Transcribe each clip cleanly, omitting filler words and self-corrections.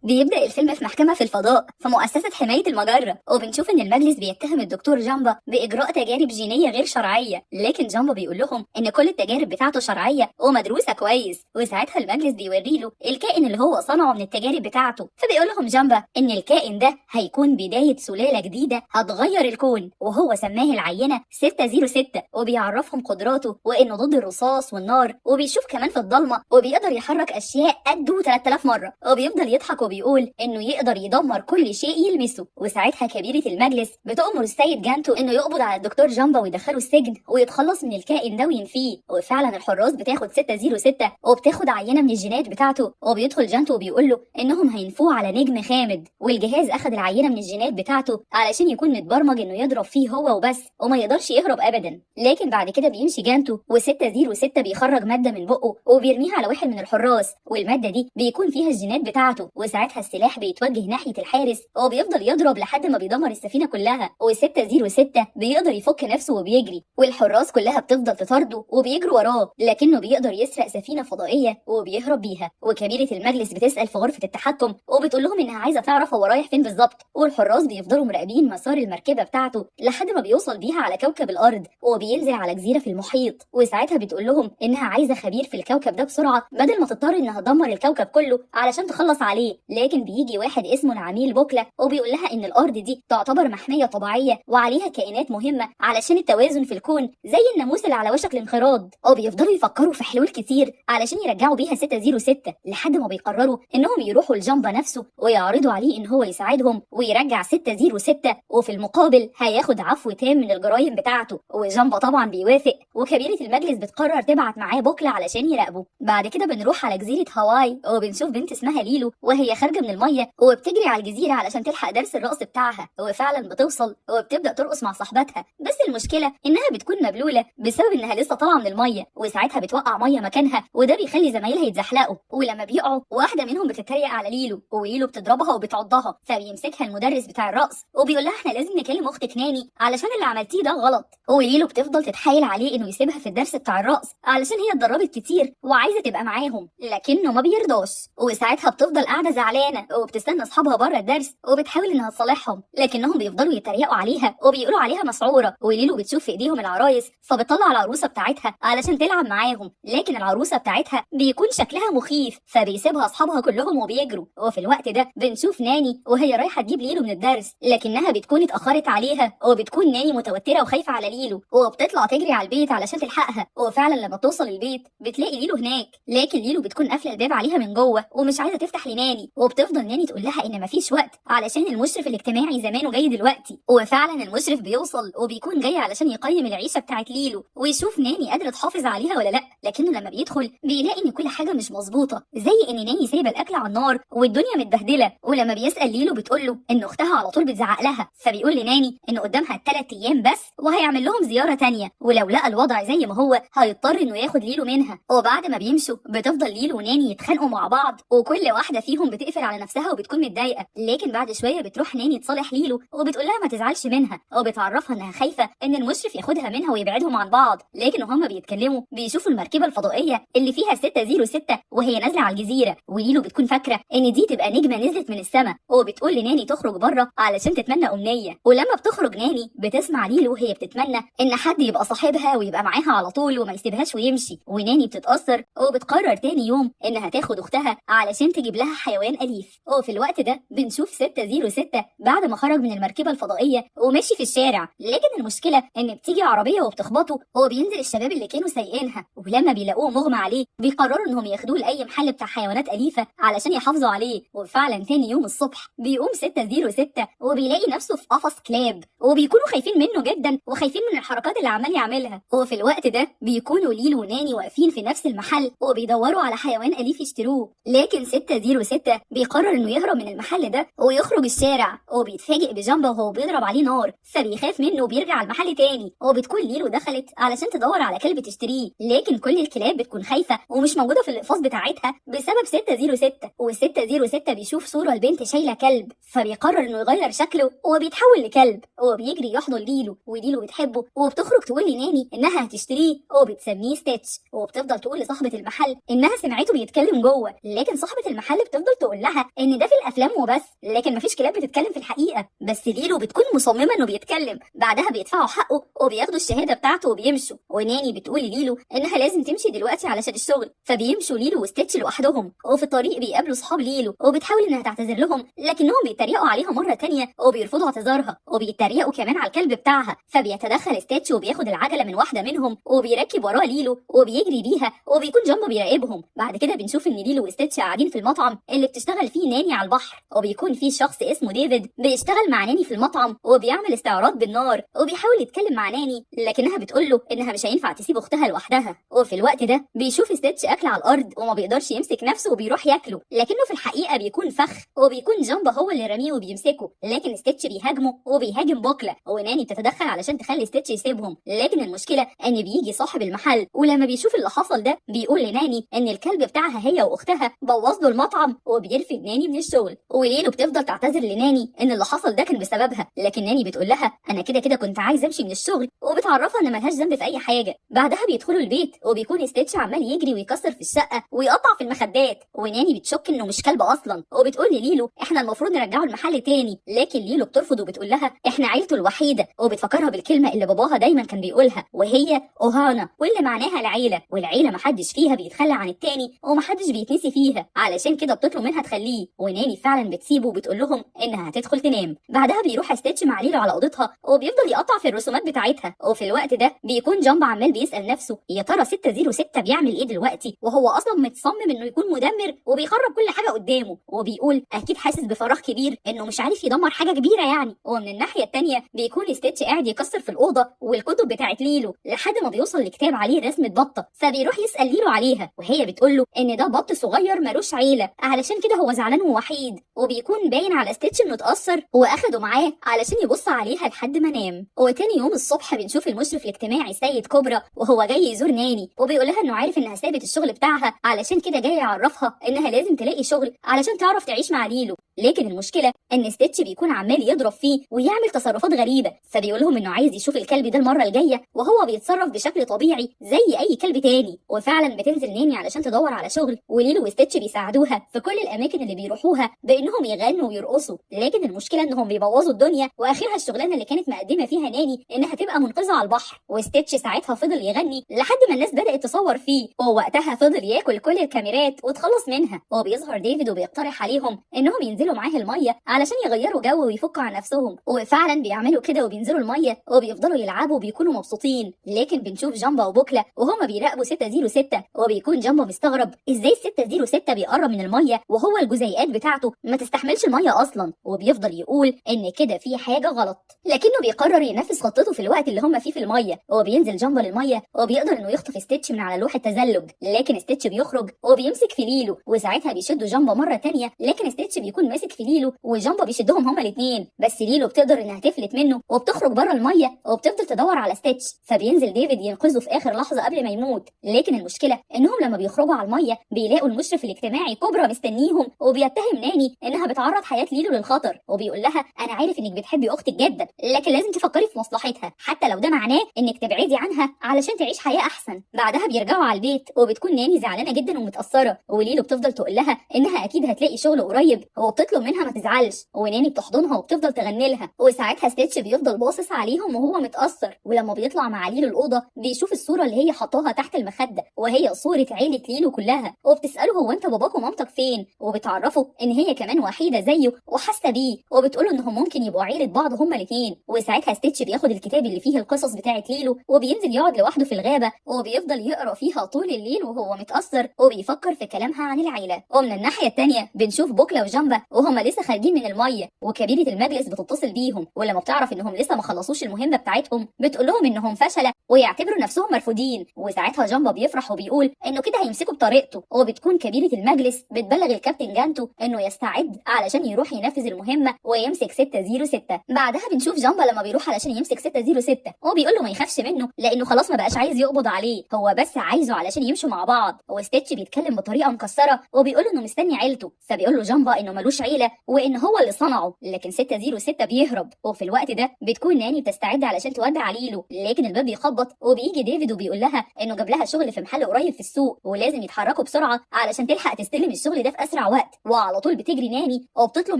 بيبدأ الفيلم في محكمة في الفضاء في مؤسسة حماية المجرة، وبنشوف إن المجلس بيتهم الدكتور جامبا بإجراء تجارب جينية غير شرعية، لكن جامبا بيقول لهم إن كل التجارب بتاعته شرعية ومدروسة كويس. وساعتها المجلس بيوري له الكائن اللي هو صنعه من التجارب بتاعته، فبيقول لهم جامبا إن الكائن ده هيكون بداية سلالة جديدة هتغير الكون، وهو سماه العينة 606، وبيعرفهم قدراته وإنه ضد الرصاص والنار، وبيشوف كمان في الضلمة، وبيقدر يحرك أشياء قده 3000 مرة، وبيفضل يضحك وبيقول إنه يقدر يدمر كل شيء يلمسه. وساعتها كبيرة المجلس بتأمر السيد جانتو إنه يقبض على الدكتور جامبا ويدخله السجن ويتخلص من الكائن ده وينفيه. وفعلا الحراس بتاخد 606 وبتاخد عينة من الجينات بتاعته، وبيدخل جانتو وبيقول له إنهم هينفوه على نجم خامد، والجهاز أخد العينة من الجينات بتاعته علشان يكون متبرمج إنه يضرب فيه هو وبس وما يقدرش يهرب أبدا. لكن بعد كده بيمشي جانتو و606 بيخرج مادة من بقه وبيرميها على واحد من الحراس، والمادة دي بيكون فيها الجينات بتاعته، وساعتها السلاح بيتوجه ناحية الحارس وبيفضل يضرب لحد ما بيدمر السفينة كلها، و606 بيقدر يفك نفسه وبيجري، والحراس كلها بتفضل تطارده وبيجروا وراه، لكنه بيقدر يسرق سفينة فضائية وبيهرب بيها. وكبيرة المجلس بتسأل في غرفة التحكم وبتقول لهم إنها عايزة تعرف هو رايح فين بالظبط، والحراس بيفضلوا مراقبين مسار المركبة بتاعته لحد ما بيوصل بيها على كوكب الأرض وبينزل على جزيرة في المحيط. وساعتها بتقول لهم إنها عايزة خبير في الكوكب ده بسرعة بدل ما تضطر إنها تدمر الكوكب كله علشان تخلص عليه. لكن بيجي واحد اسمه العميل بوكلا وبيقول لها إن الأرض دي تعتبر محمية طبيعية وعليها كائنات مهمة علشان التوازن في الكون زي الناموس اللي على وشك الانقراض، وبيفضلوا يفكروا في حلول كتير علشان يرجعوا بيها 606 لحد ما بيقرروا إنهم يروحوا لجامبا نفسه ويعرضوا عليه إن هو يساعدهم ويرجع 606، وفي المقابل هياخد عفو تام من الجرايم بتاعته. وجامبا طبعا بيوافق، وكبيرة المجلس بتقرر تبعت معاه بوكلا علشان يراقبه. بعد كده بنروح على جزيرة هاواي وبنشوف بنت اسمها ليلو وهي خارجة من المية وبتجري على الجزيرة علشان تلحق درس الرقص بتاعها، وفعلا بتوصل وبتبدأ ترقص مع صاحبتها، بس المشكلة إنها بتكون مبلولة بسبب إنها لسه طالعة من المية، وساعتها بتوقع مية مكانها وده بيخلي زمايلها يتزحلقوا، ولما بيقعوا واحدة منهم بتتريق على ليلو وليلو بتضربها وبتعضها، فبيمسكها المدرس بتاع الرقص وبيقول لها احنا لازم نكلم اختك ناني علشان اللي عملتيه ده غلط. وليلو بتفضل تتحايل عليه انه يسيبها في الدرس بتاع الرقص علشان هي اتدربت كتير وعايزه تبقى معاهم، لكنه ما بيرضاش. وساعتها بتفضل قاعدة زعلانة وبتستنى اصحابها بره الدرس وبتحاول انها تصالحهم، لكنهم بيفضلوا يتريقوا عليها وبيقولوا عليها مسعوره. وليلو بتشوف في ايديهم العرايس فبتطلع العروسة بتاعتها علشان تلعب معاهم، لكن العروسة بتاعتها بيكون شكلها مخيف فبيسيبها اصحابها كلهم وبيجروا. وفي الوقت ده بنشوف ناني وهي رايحة تجيب ليلو من الدرس، لكنها بتكون اتاخرت عليها وبتكون ناني متوترة وخايفة على ليلو، وبتطلع تجري على البيت علشان تلحقها. وفعلا لما بتوصل البيت بتلاقي ليلو هناك، لكن ليلو بتكون قافله الباب عليها من جوه ومش عايزه تفتح لناني، وبتفضل ناني تقول لها ان مفيش وقت علشان المشرف الاجتماعي زمانه جاي دلوقتي. وفعلا المشرف بيوصل وبيكون جاي علشان يقيم العيشة بتاعت ليلو ويشوف ناني قادرة تحافظ عليها ولا لا، لكنه لما بيدخل بيلاقي ان كل حاجة مش مظبوطة، زي ان ناني سايبه الاكل على النار والدنيا متبهدله. ولما بيسال ليلو بتقول له ان اختها على طول بتزعق لها، فبيقول لناني ان قدامها 3 ايام بس وهيعمل لهم زيارة تانية، ولو لقى الوضع زي ما هو هيضطر انه ياخد ليلو منها. وبعد ما بيمشوا بتفضل ليلو وناني يتخانقوا مع بعض وكل واحدة فيهم بتقفل على نفسها وبتكون متضايقة، لكن بعد شوية بتروح ناني تصالح ليلو وبتقول لها ما تزعلش منها، وبتعرفها انها خايفة ان المشرف ياخدها منها ويبعدهم عن بعض. لكن وهما بيتكلموا بيشوفوا المركبة الفضائية اللي فيها 606 وهي نازله على الجزيرة، وليلو بتكون فاكره ان دي تبقى نجمه نزلت من السماء، وبتقول لناني تخرج بره علشان تتمنى امنية. ولما بتخرج ناني بتسمع ليلو وهي بتتمنى ان حد يبقى صاحبها ويبقى معاها على طول وما يسيبهاش ويمشي، وناني بتتاثر وبتقرر تاني يوم انها تاخد اختها علشان تجيب لها حيوان اليف. وفي الوقت ده بنشوف 606 بعد ما خرج من المركبة الفضائية وماشي في الشارع، لكن المشكلة ان بتيجي عربية وبتخبطه وبينزل الشباب اللي كانوا سايقينها، ولما بيلاقوه مغمى عليه بيقرروا انهم ياخدوه لاي محل بتاع حيوانات اليفه علشان يحافظوا عليه. وفعلا تاني يوم الصبح بيقوم 606 وبيلاقي نفسه في قفص كلاب، وبيكونوا خايفين منه جدا وخايفين من الحركات اللي عمال يعملها. وفي الوقت ده بيكونوا ليلو وناني واقفين في نفس المحل وبيدوروا على حيوان اليف يشتروه، لكن 606 بيقرر انه يهرب من المحل ده ويخرج الشارع، وبيتفاجئ بجامبا وهو بيضرب عليه نار فبيخاف منه وبيرجع المحل تاني. وبتكون ليلو دخلت علشان تدور على كلب تشتريه، لكن كل الكلاب بتكون خايفة ومش موجودة في الاقفاص بتاعتها بسبب 606. و606 بيشوف صوره البنت شايله كلب فبيقرر انه يغير شكله وبيتحول لكلب، وبيجري يحضن ليلو وليلو بتحبه وبتخرج تقول لناني انها هتشتريه وبتسميه ستيتش، وبتفضل تقول لصاحبه المحل انها سمعته بيتكلم جوه، لكن صاحبه المحل بتفضل تقول وبيقول لها ان ده في الافلام وبس، لكن مفيش كلاب بتتكلم في الحقيقة. بس ليلو بتكون مصممه انه بيتكلم. بعدها بيدفعوا حقه وبياخدوا الشهادة بتاعته وبيمشوا، وناني بتقول لليلو انها لازم تمشي دلوقتي علشان الشغل، فبيمشوا ليلو وستيتش لوحدهم. وفي الطريق بيقابلوا صحاب ليلو وبتحاول انها تعتذر لهم، لكنهم بيتريقوا عليها مرة تانية وبيرفضوا اعتذارها، وبيتريقوا كمان على الكلب بتاعها. فبيتدخل ستيتش وبياخد العجلة من واحدة منهم وبيركب وراه ليلو وبيجري بيها، وبيكون جامبا بيراقبهم. بعد كده بنشوف ان ليلو وستيتش قاعدين في المطعم اللي بتشتغل فيه ناني على البحر، وبيكون في شخص اسمه ديفيد بيشتغل مع ناني في المطعم وبيعمل استعراض بالنار وبيحاول يتكلم مع ناني، لكنها بتقول له انها مش هينفع تسيب اختها لوحدها. وفي الوقت ده بيشوف ستيتش اكل على الارض وما بيقدرش يمسك نفسه وبيروح ياكله، لكنه في الحقيقة بيكون فخ، وبيكون جامبا هو اللي رمية وبيمسكه، لكن ستيتش بيهاجمه وبيهاجم بوكلا، وناني بتتدخل علشان تخلي ستيتش يسيبهم. لكن المشكلة ان بيجي صاحب المحل، ولما بيشوف اللي حصل ده بيقول لناني ان الكلب بتاعها هي واختها بوظ له المطعم، وبيرفد ناني من الشغل. وليلو بتفضل تعتذر لناني ان اللي حصل ده كان بسببها، لكن ناني بتقول لها انا كده كده كنت عايز امشي من الشغل، وبتعرفها ان ملهاش ذنب في اي حاجة. بعدها بيدخلوا البيت وبيكون ستيتش عمال يجري ويكسر في الشقة ويقطع في المخدات، وناني بتشك انه مش كلب اصلا، وبتقول لليلو احنا المفروض نرجعه المحل تاني، لكن ليلو بترفض وبتقول لها احنا عيلته الوحيدة، وبتفكرها بالكلمة اللي باباها دايما كان بيقولها وهي اوهانا، واللي معناها العيلة، والعيلة محدش فيها بيتخلى عن التاني ومحدش بيتنسي فيها، علشان كده بتطلب منها تخليه. وناني فعلا بتسيبه وبتقول لهم انها هتدخل تنام. بعدها بيروح ستيتش مع ليلو على اوضتها وبيفضل يقطع في الرسومات بتاعتها. وفي الوقت ده بيكون جامبا عمال بيسال نفسه يا ترى 606 بيعمل ايه دلوقتي، وهو اصلا متصمم انه يكون مدمر وبيخرب كل حاجة قدامه، وبيقول اكيد حاسس بفراغ كبير انه مش عارف يدمر حاجة كبيرة يعني. ومن الناحية الثانية بيكون ستيتش قاعد يكسر في الاوضة والكتب بتاعت ليلو لحد ما بيوصل لكتاب عليه رسمه بطه، فبيروح يسال ليلو عليها، وهي بتقول له ان ده بط صغير ملوش عيله، علشان كده هو زعلان ووحيد. وبيكون باين على ستيتش انه اتاثر واخده معاه علشان يبص عليها لحد ما نام. وتاني يوم الصبح بنشوف المشرف الاجتماعي سيد كوبرا وهو جاي يزور ناني، وبيقول لها انه عارف انها سابت الشغل بتاعها، علشان كده جاي يعرفها انها لازم تلاقي شغل علشان تعرف تعيش مع ليلو. لكن المشكلة ان ستيتش بيكون عمال يضرب فيه ويعمل تصرفات غريبة، فبيقول لهم انه عايز يشوف الكلب ده المرة الجاية وهو بيتصرف بشكل طبيعي زي اي كلب تاني. وفعلا بتنزل ناني علشان تدور على شغل، وليلو وستيتش بيساعدوها في كل الاماكن اللي بيروحوها بانهم يغنوا ويرقصوا، لكن المشكلة انهم بيبوظوا الدنيا، واخرها الشغلانة اللي كانت مقدمه فيها ناني انها تبقى منقذه على البحر. وستيتش ساعتها فضل يغني لحد ما الناس بدات تصور فيه، ووقتها فضل ياكل كل الكاميرات وتخلص منها. وبيظهر ديفيد وبيقترح عليهم انهم ينزلوا معاه المية علشان يغيروا جو ويفكوا عن نفسهم، وفعلا بيعملوا كده وبينزلوا المية وبيفضلوا يلعبوا وبيكونوا مبسوطين. لكن بنشوف جامبا وبوكلا وهما بيراقبوا 606، وبيكون جامبا مستغرب ازاي 606 بيقرب من المية وهو الجزيئات بتاعته ما تستحملش المية اصلا، وبيفضل يقول ان كده في حاجة غلط، لكنه بيقرر ينفذ خطته في الوقت اللي هما فيه في المية. وبينزل جامبا للمية وبيقدر انه يخطف ستيتش من على لوح التزلج، لكن ستيتش بيخرج وبيمسك في ليلو، وساعتها بيشدوا جامبا مرة تانية، لكن ستيتش بيكون ماسك في ليلو وجامبا بيشدهم هما الاثنين، بس ليلو بتقدر انها تفلت منه وبتخرج بره المية وبتفضل تدور على ستيتش، فبينزل ديفيد ينقذه في اخر لحظة قبل ما يموت. لكن المشكلة انهم لما بيخرجوا على المية بيلاقوا المشرف الاجتماعي كوبرا مستنيهم، وبيتهم ناني انها بتعرض حياة ليلو للخطر، وبيقول لها انا عارف انك بتحبي اختك جدا، لكن لازم تفكري في مصلحتها حتى لو ده معناه انك تبعدي عنها علشان تعيش حياة احسن. بعدها بيرجعوا على البيت وبتكون ناني زعلانة جدا ومتاثره، وليلو بتفضل تقول لها انها اكيد هتلاقي شغل قريب، وبتطلب منها ما تزعلش، وناني بتحضنها وبتفضل تغني لها. وساعتها ستيتش بيفضل باصص عليهم وهو متاثر، ولما بيطلع مع ليلو الاوضة بيشوف الصورة اللي هي حطاها تحت المخدة وهي صوره عيله ليلو كلها، وبتساله هو انت باباك ومامتك فين، وبتعرفه ان هي كمان وحيده زيه وحاسه بيه، وبتقوله انهم ممكن يبقوا عيله بعض هما الاثنين. وساعتها ستيتش بياخد الكتاب اللي فيه القصص بتاعه ليلو وبينزل يقعد لوحده في الغابة وبيفضل يقرا فيها طول الليل وهو متاثر وبيفكر في كلامها عن العيلة. ومن الناحية الثانية بنشوف بوكلا وجامبا وهما لسه خارجين من المية، وكبيره المجلس بتتصل بيهم، ولما بتعرف انهم لسه ما خلصوش المهمة بتاعتهم بتقول لهم انهم فشله ويعتبروا نفسهم مرفوضين. وساعتها جامبا بيفرح وبيقول انه كده هيمسكوا بطريقته، وبتكون كبيرة المجلس بتبلغ الكابتن جانتو انه يستعد علشان يروح ينفذ المهمة ويمسك 606. بعدها بنشوف جامبا لما بيروح علشان يمسك 606 وبيقول له ما يخافش منه لانه خلاص ما بقاش عايز يقبض عليه، هو بس عايزه علشان يمشوا مع بعض. وستيتش بيتكلم بطريقة مكسرة وبيقول له انه مستني عيلته، فبيقول له جامبا انه ملوش عيله وان هو اللي صنعه، لكن 606 بيهرب. وفي الوقت ده بتكون ناني بتستعد علشان تودع ليلو، لكن الباب بيخبط وبيجي ديفيد وبيقول لها انه جاب لها شغل في محل قريب في السوق ولازم يتحركوا بسرعة علشان تلحق تستلم الشغل ده في اسرع وقت. وعلى طول بتجري ناني وبتطلب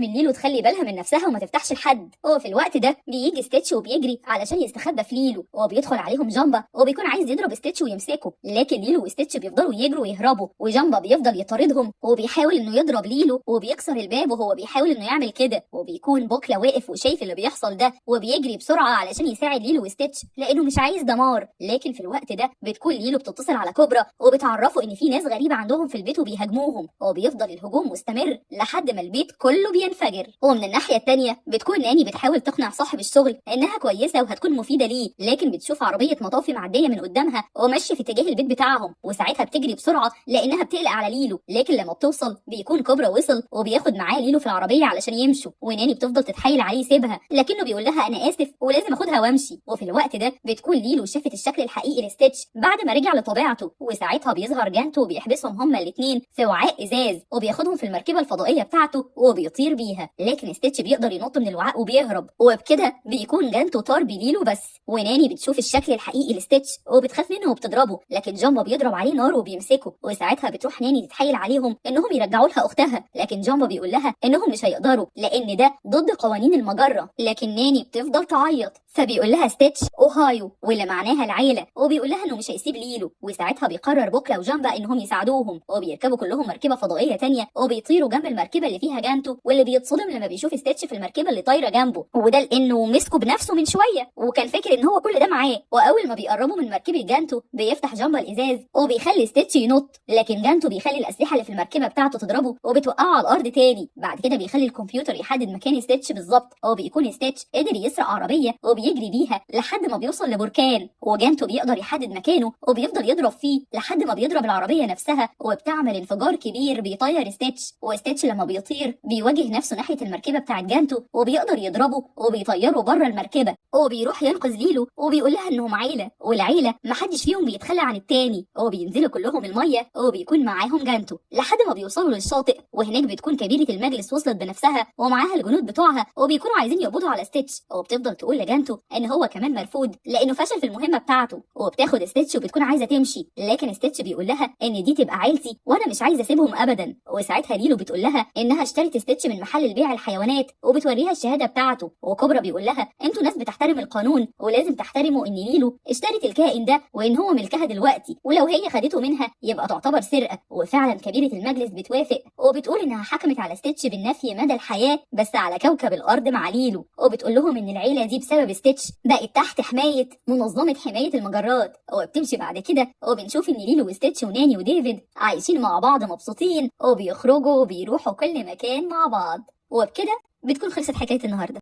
من ليلو تخلي بالها من نفسها وما تفتحش لحد. وفي الوقت ده بيجي ستيتش وبيجري علشان يستخبى في ليلو، وبيدخل عليهم جامبا وبيكون عايز يضرب ستيتش ويمسكه، لكن ليلو وستيتش بيفضلوا يجروا ويهربوا، وجامبا بيفضل يطاردهم وبيحاول انه يضرب ليلو وبيكسر الباب وهو بيحاول انه يعمل كده. وبيكون بوكلا واقف وشايف اللي بيحصل ده وبيجري بسرعة علشان يساعد ليلو وستيتش لانه مش عايز دمار. لكن في الوقت ده بتكون ليلو بتتصل على كوبرا وبتعرفه ان في ناس غريبة عندهم في البيت وبيهاجموهم، وبيفضل الهجوم مستمر لحد ما البيت كله بينفجر. ومن الناحية الثانية بتكون ناني بتحاول تقنع صاحب الشغل انها كويسة وهتكون مفيدة ليه، لكن بتشوف عربية مطافي معدية من قدامها وماشية في اتجاه البيت بتاعهم، وساعتها بتجري بسرعة لانها بتقلق على ليلو. لكن لما بتوصل بيكون كوبرا وصل وبياخد معاه ليلو في العربية علشان يمشوا، وناني بتفضل تتحايل عليه يسيبها، لكنه بيقول لها انا اسف ولازم اخدها وامشي. وفي الوقت ده بتكون ليلو شافت الشكل الحقيقي لستيتش بعد ما رجع لطبيعته، وساعتها بيظهر جانتو وبيحبسهم هما الاثنين في وعاء ازاز وبياخدهم في المركبة الفضائية بتاعته وبيطير بيها، لكن ستيتش بيقدر ينط من الوعاء وبيهرب، وبكده بيكون جانتو طار بليلو بس. وناني بتشوف الشكل الحقيقي لستيتش وبتخاف منه وبتضربه، لكن جامبا بيضرب عليه نار وبيمسكه، وساعتها بتروح ناني تتحايل عليهم انهم يرجعوا لها اختها، لكن جامبا بيقول لها انهم مش هيقدروا لان ده ضد قوانين المجرة. لكن ناني بتفضل تعيط، فبيقول لها ستيتش اوهايو واللي معناها العيلة، وبيقول لها انه مش هيسيب ليلو. وساعتها بيقرر بوكلا وجامبا انهم يساعدوهم، وبيركبوا كلهم مركبة فضائية تانية وبيطيروا جنب المركبة اللي فيها جانتو، واللي بيتصدم لما بيشوف ستيتش في المركبة اللي طايره جنبه، وده لانه مسكه بنفسه من شوية وكان فاكر ان هو كل ده معاه. واول ما بيقربوا من مركبة جانتو بيفتح جامبا الازاز وبيخلي ستيتش ينط، لكن جانتو بيخلي الاسلحة اللي في المركبة بتاعته تضربه وبتوقعه على الارض تاني. بعد كده بيخلي الكمبيوتر يحدد مكان ستيتش بالظبط، وبيكون ستيتش قدر يسرق عربية وبيجري بيها لحد ما بيوصل لبركان، وجانتو بيقدر يحدد مكانه وبيفضل يضرب فيه لحد ما بيضرب العربية نفسها وبتعمل انفجار كبير بيطير ستيتش. وستيتش لما بيطير بيواجه نفسه ناحية المركبة بتاعت جانتو وبيقدر يضربه وبيطيره بره المركبة، وبيروح ينقذ ليلو وبيقول لها انهم عيله والعيلة محدش فيهم بيتخلى عن التاني، وبينزلوا كلهم المية وبيكون معاهم جانتو لحد ما بيوصلوا للشاطئ، وهناك بتكون كبيرة المجلس وصلت بنفسها ومعاها الجنود بتوعها وبيكونوا عايزين يقبضوا على ستيتش، وبتفضل تقول لجانتو ان هو كمان مرفوض لانه فشل في المهمة بتاعته. وبتاخد ستيتش وبتكون عايزه تمشي، لكن ستيتش بيقول لها ان دي تبقى عيلتي وانا مش عايزه اسيبهم ابدا. وساعتها ليلو بتقول لها انها اشترت ستيتش من محل البيع الحيوانات وبتوريها الشهادة بتاعته، وكوبرا بيقول لها انتوا ناس بتحترم القانون ولازم تحترموا ان ليلو اشترت الكائن ده وان هو ملكها دلوقتي، ولو هي خدته منها يبقى تعتبر سرقه. وفعلا كبيرة المجلس بتوافق وبتقول انها حكمت على ستيتش بالنفي مدى الحياة بس على كوكب الارض مع ليلو، وبتقول لهم ان العيلة دي بسبب ستيتش بقت تحت حماية منظمة حماية المجرات. وبتمشي بعد كده وبنشوف ان ليلو وستيتش وناني وديفيد عايشين مع بعض مبسوطين وبيخرجوا وبيروحوا كل مكان مع بعض. وبكده بتكون خلصت حكاية النهارده.